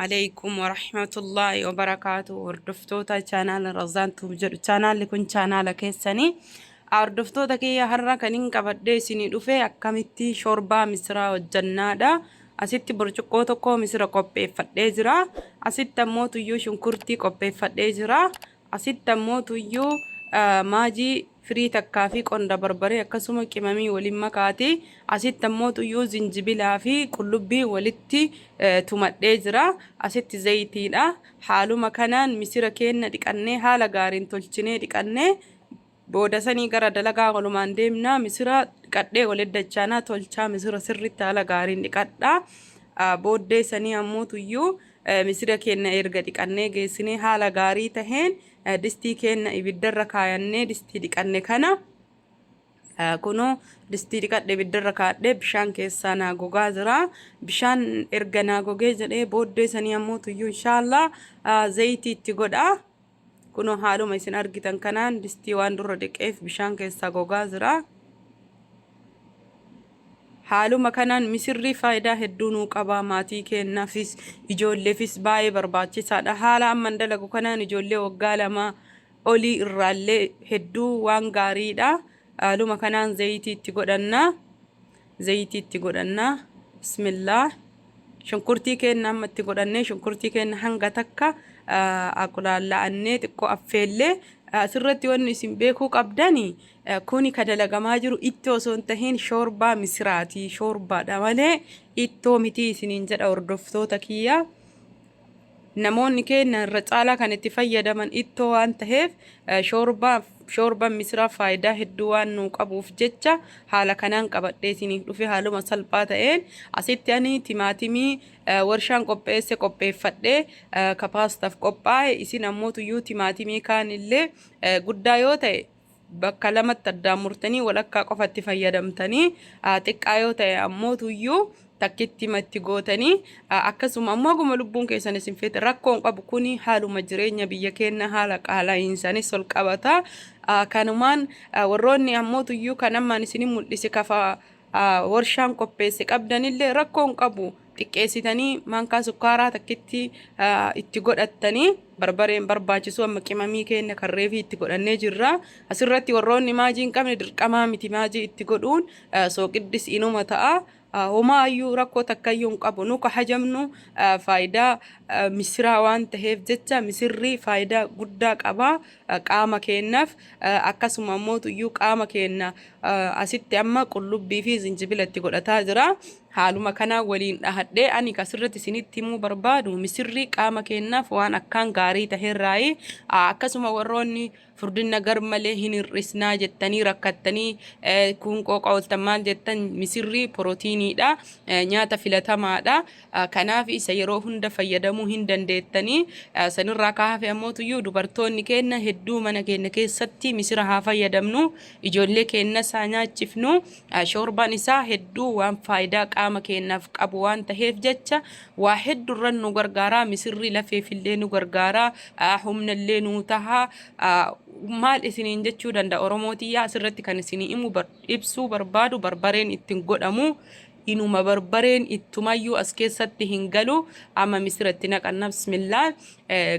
Alaikum warahmatullahi wabarakaatu. Hordoftoota chaanaala Razaan Tuub jedhu, chaanaalli kun chaanaala keessanii. Hordoftoota kiyya, har'a kan hin qabadhee isinii dhufe akkamitti shorbaa misiraa hojjannaadha. Asitti burcuqqoo tokko misira qopheeffadhee jira. Asitti ammoo tuyyuu shunkurtii qopheeffadhee jira. Asitti ammoo tuyyuu maajii firii takkaa fi qonda barbaree akkasuma qimamii waliin makaati. Asitti ammoo tuyyuu zinjibilaa fi qullubbii walitti tumadhee jira. Asitti zayitiidha. Haaluma kanaan misira keenna dhiqannee, haala gaariin tolchinee dhiqannee, booda sanii gara dalagaa walumaan deemna. Misira dhiqadhee walitti dachaanaa tolchaa. Misira sirriitti haala gaariin dhiqadha. Booddee sanii ammoo tuyyuu misira keenna erga dhiqannee geessinee, haala gaarii taheen distii keenna ibiddarra kaayannee, distii dhiqanne kana kunoo distii dhiqadhe ibiddarra kaadhee bishaan keessaa naa gogaa jira. Bishaan erga naa gogee jedhee booddee sanii ammoo tuyyuu inshaallah zayitii itti godha. Kunoo haaluma isin argitan kanaan distii waan dura dhiqeef bishaan keessaa gogaa jira. Haaluma kanaan misirri faayidaa hedduu nuu qaba. Maatii keenyaafis ijoolleefis baay'ee barbaachisaadha. Haala amman dalagu kanaan ijoollee waggaa 2 olii irraallee hedduu waan gaariidha. Haaluma kanaan zayitii itti godhanna. Zayitii itti godhanna. Bismillah. Shunkurtii keenya amma itti godhannee, shunkurtii keenya hanga takka aqulaalla'annee xiqqoo affeellee. Asirratti wanni isin beekuu qabdani, kuni ka dalagamaa jiru ittoo osoo hin tahin shoorbaa misiraati. Shoorbaadha malee ittoo mitii isiniin jedha, hordoftoota kiyya. Namoonni keenya irra caalaa kan itti fayyadaman ittoo waan taheef, shoorbaan misiraa faayidaa hedduu waan nuu qabuuf jecha haala kanaan qabadhee isiniif dhufe, haaluma salphaa ta'een. Asitti ani timaatimii warshaan qopheesse qopheeffadhee ka paastaaf qophaa'e. Isin ammoo tuyyuu timaatimii kaan illee guddaa yoo ta'e bakka lamatti addaan murtanii walakkaa qofatti fayyadamtanii, xiqqaa yoo ta'e ammoo tuyyuu takkitti matti gootanii, akkasuma ammoo haguma lubbuun keessan isin feete rakkoon qabu. Kuni haaluma jireenya biyya keenya haala qaala'iinsanis ol qabata. Kanumaan warroonni ammoo tuyyuu kan ammaan isin mul'ise kafa warshaan qopheesse qabdanillee rakkoon qabu, xiqqeessitanii maankaa sukkaaraa takkitti itti godhattanii, barbareen barbaachisu. Amma qimamii keenya kan reefii itti godhannee jirra. Asirratti warroonni maajii hin qabne, dirqamaa miti maajii itti godhuun, sooqiddis inuma ta'a. Homaayyuu rakkoo takkayyuu hin qabu. Nu ka hajamnu faayidaa misiraa waan taheef jecha, misirri faayidaa guddaa qaba qaama keenyaaf. Akkasuma ammoo tuyyuu qaama keenya asitti amma qullubbii fi zinjibila itti godhataa jira. Haaluma kanaa waliin dhahadhee ani kasirratti isinitti himuu barbaadu, misirri qaama keenyaaf waan akkaan gaarii taherraayi. Akkasuma warroonni furdina gar malee hin hir'isnaa jettanii rakkattanii kun qooqa ooltan maal jettan, misirri pirootiiniidha, nyaata filatamaadha. Kanaaf isa yeroo hunda fayyadamuu hin dandeettanii. Sanirraa kaafe ammoo tuyyuu dubartoonni keenya hedduu mana keenya keessatti misira haa fayyadamnu, ijoollee keenyas haa nyaachifnu. Shoorbaan isaa hedduu waan faayidaa qaama keenyaaf qabu waan taheef jecha waa hedduurran nu gargaara. Misirri lafeefillee nu gargaara, humnallee nuu taha. Maal isiniin jechuu danda'a, Oromootiyyaa? Asirratti kan isinii himu ibsuu barbaadu, barbareen ittiin godhamu inuma barbareen ittumayyuu as keessatti hin galu. Amma misiratti naqanna, bismillah.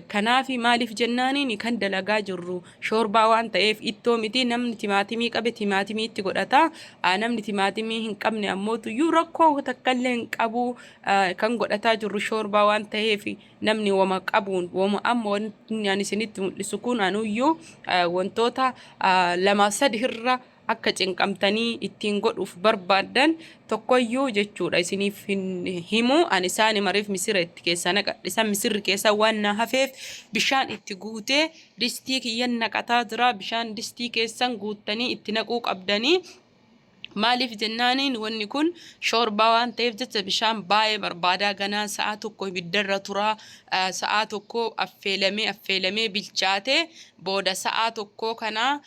Kanaafi maaliif jennaaniin, kan dalagaa jirru shoorbaa waan ta'eef ittoo miti. Namni timaatimii qabe timaatimii itti godhata, namni timaatimii hin qabne ammoo tuyyuu rakkoo takkallee hin qabu. Kan godhataa jirru shoorbaa waan ta'eef namni wama qabuun wama. Amma wanti ani isinitti mul'isu kun anuyyuu wantoota lama sadi irra akka cinqamtanii ittiin godhuuf barbaaddan tokkoyyuu jechuudha isiniif hin himu. Ani isaan mariif misira itti keessaa naqadhisan. Misirri keessa waan na hafeef bishaan itti guutee distii kiyyan naqataa jira. Bishaan distii keessan guuttanii itti naquu qabdanii. Maaliif jennaaniin, wanni kun shoorbaa waan ta'eef jecha bishaan baay'ee barbaadaa. Ganaa sa'a tokko ibiddarra turaa, sa'a tokko affeelamee affeelamee bilchaatee booda sa'a tokko kana,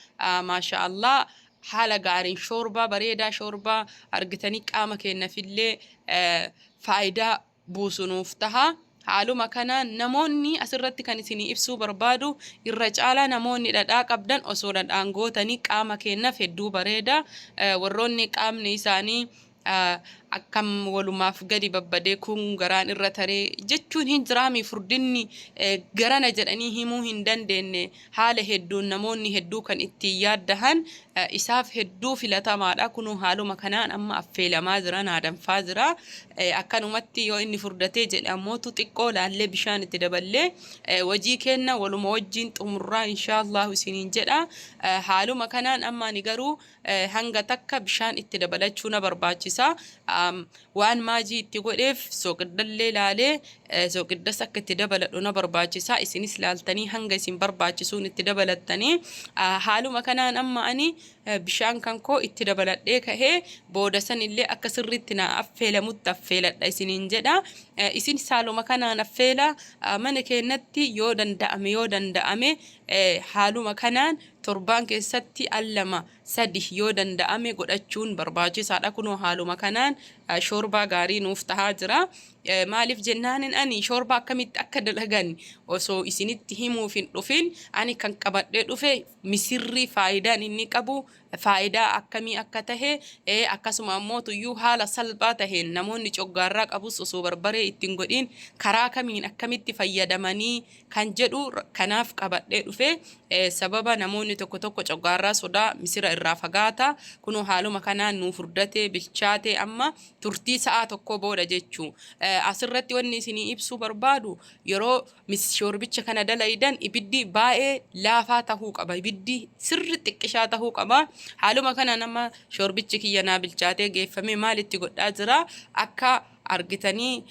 maasha Allah, haala gaariin shoorbaa bareedaa, shoorbaa argitanii qaama keenyafillee faayidaa buusu nuuf taha. Haaluma kanaan namoonni asirratti kan isinii ibsuu barbaadu, irra caalaa namoonni dhadhaa qabdan osoo dhadhaan gootanii qaama keenyaaf hedduu bareeda. Warroonni qaamni isaanii Akkam walumaaf gadi babbadee kun garaan irra taree jechuun hin jiraami. Furdinni garana jedhanii himuu hin dandeenne, haala hedduun namoonni hedduu kan ittiin yaaddahan isaaf hedduu filatamaadha. Kunuu haaluma kanaan amma affeelamaa jira, naadanfaa jira. Akkanumatti yoo inni furdatee jedhe ammootu xiqqoo laallee bishaan itti daballee wajii keenna waluma wajjiin xumurraa, inshaallahu isiniin jedha. Haaluma kanaan amma ani garuu hanga takka bishaan itti dabalachuu na barbaachisa. Waan maajii itti godheef sooqiddallee laalee sooqiddas akka itti dabaladhu na barbaachisa. Isinis laaltanii hanga isin barbaachisuun itti dabalattanii. Haaluma kanaan amma ani bishaan kan koo itti dabaladhee kahee booda sanillee akka sirriitti na affeelamutti affeeladha isiniin jedha. Isin haaluma kanaan affeela. Mana keennatti yoo danda'ame haaluma kanaan torbaan keessatti al lama sadi yoo danda'ame godhachuun barbaachisaadha. Kunoo haaluma kanaan shoorbaa gaarii nuuf tahaa jira. Maaliif jennaanin, ani shoorbaa akkamitti akka dalagan osoo isinitti himuuf hin dhufin, ani kan qabadhee dhufe misirri faayidaan inni qabu faayidaa akkamii akka tahe, akkasuma ammoo tuyyuu haala salphaa taheen namoonni coggaarraa qabus osoo barbaree ittiin godhin karaa kamiin akkamitti fayyadamanii kan jedhu kanaaf qabadhee dhufe. Sababa namoonni tokko tokko coggaarraa sodaa misira irraa fagaata. Kunoo haaluma kanaan nuu furdatee bilchaatee amma turtii sa'aa tokko booda jechuu. Asirratti wanni isinii ibsuu barbaadu, yeroo shoorbicha kana dalaydan ibiddi baay'ee laafaa tahuu qaba, ibiddi sirri xiqqishaa tahuu qaba. Haaluma kana nama shoorbichi kiyya naa bilchaatee geeffamee maalitti godhaa jira akka argitanii,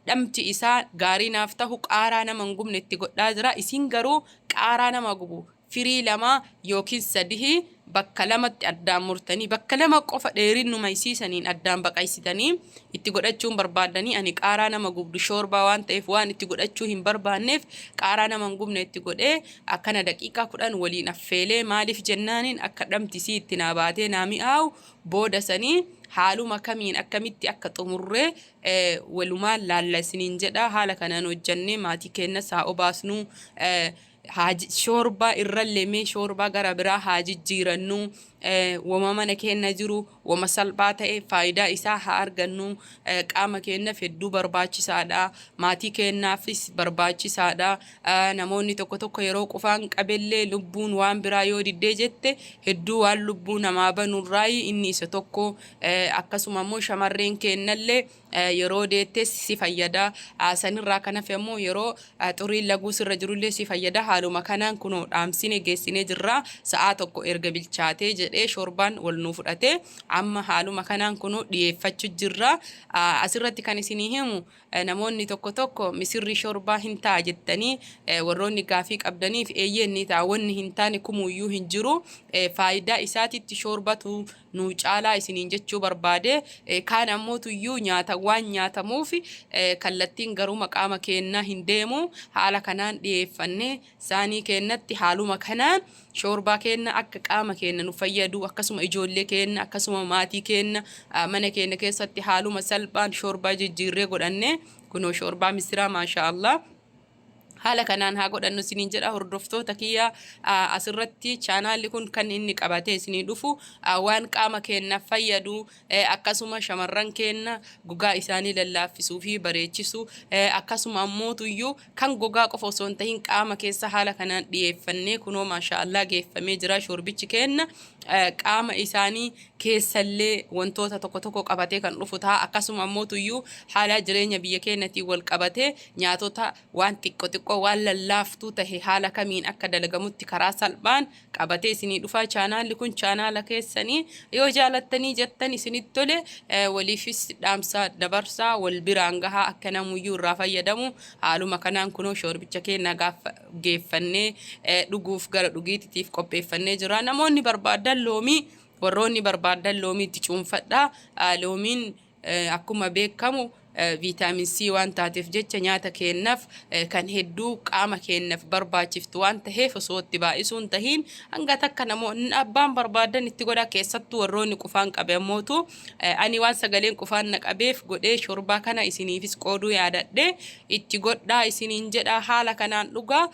dhamti isaa gaarii naaf tahu qaaraa nama hin gubne itti godhaa jira. Isin garuu qaaraa nama gubu firii lama yookiin sadihi bakka lamatti addaan murtanii, bakka lama qofa dheerinnuma isiisaniin addaan baqaysitanii itti godhachuun barbaaddanii. Ani qaaraa nama gubdu shoorbaa waan ta'eef waan itti godhachuu hin barbaanneef qaaraa nama hin gubne itti godhee akkana daqiiqaa 10 waliin affeelee. Maaliif jennaaniin, akka dhamti isii itti naa baatee naa mi'aawu. Booda sanii haaluma kamiin akkamitti akka xumurree walumaan laalla isiniin jedha. Haala kanaan hojjannee maatii keenyas haa obaasnuu, shoorbaa irrallee mee shoorbaa gara biraa haa jijjiirannu. Wama mana keenya jiru, wama salphaa ta'e faayidaa isaa haa argannu. Qaama keenyaaf hedduu barbaachisaadha, maatii keenyaafis barbaachisaadha. Namoonni tokko tokko yeroo qufaan qabellee lubbuun waan biraa yoo diddee jette hedduu waan lubbuu namaa banurraayi inni isa tokko. Akkasuma immoo shamarreen keenyallee yeroo deettes si fayyada. Sanirraa kan hafe immoo yeroo xuriin laguu sirra jirullee si fayyada. Haaluma kanaan kunoo dhaamsine geessinee jirra. Sa'aa tokko erga bilchaatee jedhee shorbaan wal nuu fudhate amma haaluma kanaan kunoo dhiyeeffachuu jirra. Asirratti kan isinii himu, namoonni tokko tokko misirri shorbaa hin ta'a jettanii warroonni gaafii qabdaniif, eeyyee, ni ta'a. Wanni hin taane kumuyyuu hin jiru. Faayidaa isaatitti shorbatu nu caalaa isiniin jechuu barbaade. Kaan ammoo tuyyuu nyaata waan nyaatamuuf kallattiin garuma qaama keenyaa hin deemu. Haala kanaan dhiyeeffannee saanii keennatti haaluma kanaan shoorbaa keenna akka qaama keenya nu fayyadu, akkasuma ijoollee keenya, akkasuma maatii keenya, mana keenya keessatti haaluma salphaan shoorbaa jijjiirree godhanne. Kunoo shoorbaa misiraa, maasha Allah, haala kanaan haa godhannu isiniin jedha. Hordoftoota kiyya, asirratti chaanaalli kun kan inni qabatee isinii dhufu waan qaama keenyaaf fayyadu, akkasuma shamarran keenya gogaa isaanii lallaaffisuu fi bareechisu, akkasuma ammootuyyuu kan gogaa qofa osoo hin tahin qaama keessa haala kanaan dhiyeeffannee kunoo maasha Allah geeffamee jira shoorbichi keenya. Qaama isaanii keessallee wantoota tokko tokko qabatee kan dhufu ta'a. Akkasuma ammootuyyuu haala jireenya biyya keenyatiin wal qabatee nyaatota waan xiqqoo xiqqoo, waan lallaaftuu tahe haala kamiin akka dalagamutti karaa salphaan qabatee isinii dhufaa. Chaanaalli kun chaanaala keessanii yoo jaalattanii jettan isinitti tole, waliifis dhaamsa dabarsaa, wal biraan gahaa, akka namuyyuu irraa fayyadamu. Haaluma kanaan kunoo shoorbicha keenya gaafa geeffannee dhuguuf gara dhugiititiif qopheeffannee jira. Namoonni barbaadan loomii, warroonni barbaadan loomii itti cuunfadhaa. Loomiin akkuma beekamu vitamin C waan taateef jecha nyaata keennaaf kan hedduu qaama keennaaf barbaachiftu waan taheef osoo itti baay'isuun tahiin hanga takka namoonni abbaan barbaadan itti godha. Keessattuu warroonni qufaan qabe ammootu, ani waan sagaleen qufaan na qabeef godhee shorbaa kana isiniifis qooduu yaadadhe, itti godhaa isiniin jedha. Haala kanaan dhugaa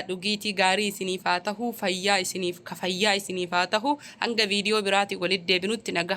dhugiitii gaarii isiniif haa tahu, fayyaa isiniif ka fayyaa isiniif haa tahu. Hanga viidiyoo biraatiin walitti deebinutti nagaa.